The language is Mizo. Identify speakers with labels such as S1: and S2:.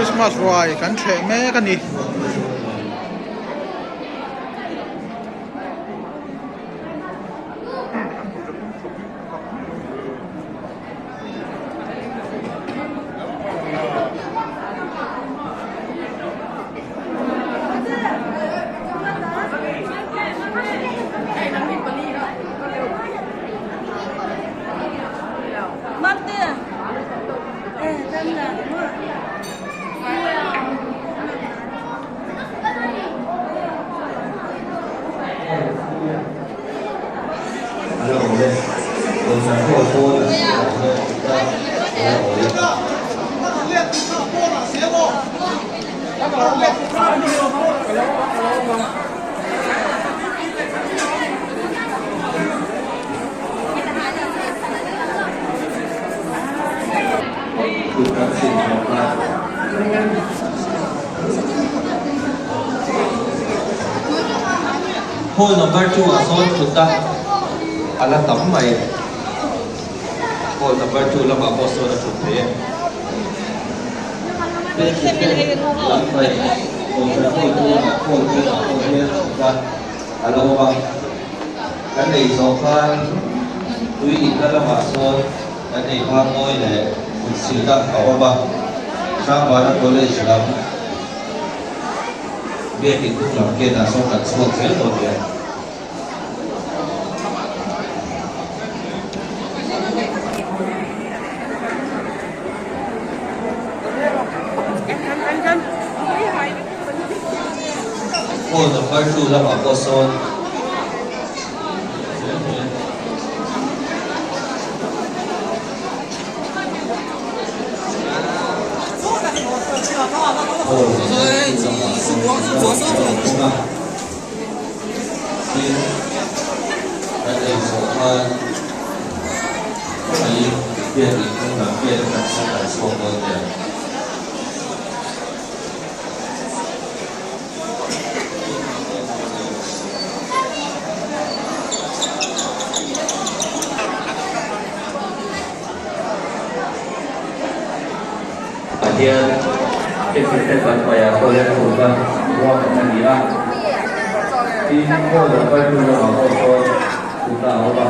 S1: Christmas ruai kan ṭheh mek a ni.
S2: Hall number 2 ah sawn thutna a la tam mai. Hall number 2 lamah pawh sawn a thut theih e. A lo awm a, kan ei zawh khan tui inna lamah sawn kan ei hma ngawi leh kutsilna a awm a, Hrangvana College lam biakin hnung lam gate ah sawn kan chhuak zel dawn nia. Hall number 2 lamah pawh sawn Hall number 2 lamah sawn a awm a. Tin, kan ei zawh khan i biak in hnung lam gate atang sawn kan chhuak dawn nia. Pathian thiltihte kan paih ah pawh hian thutna ruahman a ni a, tin hall lo kal hnu lamah pawh sawn thutna a awm a.